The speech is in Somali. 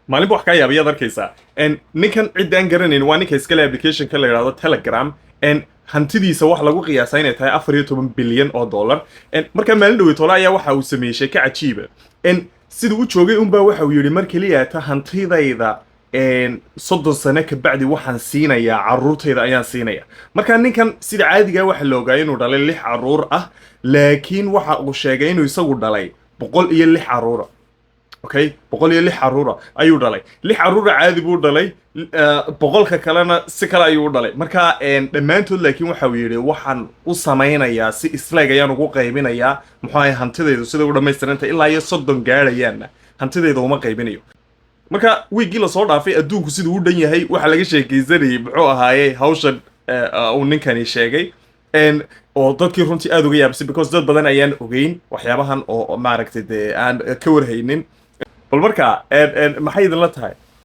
Maalinba wax kaa yaabayaad arkaysaa. Ninkan ciddaan garanayn waa ninka iskale applicationka la yidhahdo Telegram. Hantidiisa wax lagu qiyaasaa inay tahay 14 bilyan oo dollar. Markaa maalin dhawey tole ayaa waxa uu sameeyey sheeko cajiiba. Siduu u joogay unbaa waxa uu yidhi mar keliya ta hantidayda 30 sano kabacdi waxaan siinayaa carruurtayda ayaan siinaya. Marka ninkan sida caadigaa waxa la ogaayay inuu dhalay lix carruur ah, laakiin waxa uu sheegay inuu isagu dhalay 106 carruura. Okay, 106 carruura ayuu dhalay. Lix carruura caadi buu dhalay, 100-ka kalena si kale ayuu u dhalay. Marka dhammaantood laakiin waxa uu yidhi waxaan u samaynayaa si isleeg ayaan ugu qaybinayaa, muxuu ahay, hantidaydu siday u dhammaystirantay. Ilaa iyo 30 gaadhayaanna hantidayda uma qaybinayo. Marka wiiggii lasoo dhaafay adduunku siduu u dhan yahay waxaa laga sheekaysanayay, muxuu ahaaye, hawshan uu ninkani sheegay oo dadkii runtii aada uga yaabisay, because dad badan ayaan ogeyn waxyaabahan oo maaragtay dee aan ka warhaynin. Bal marka maxay idinla tahay?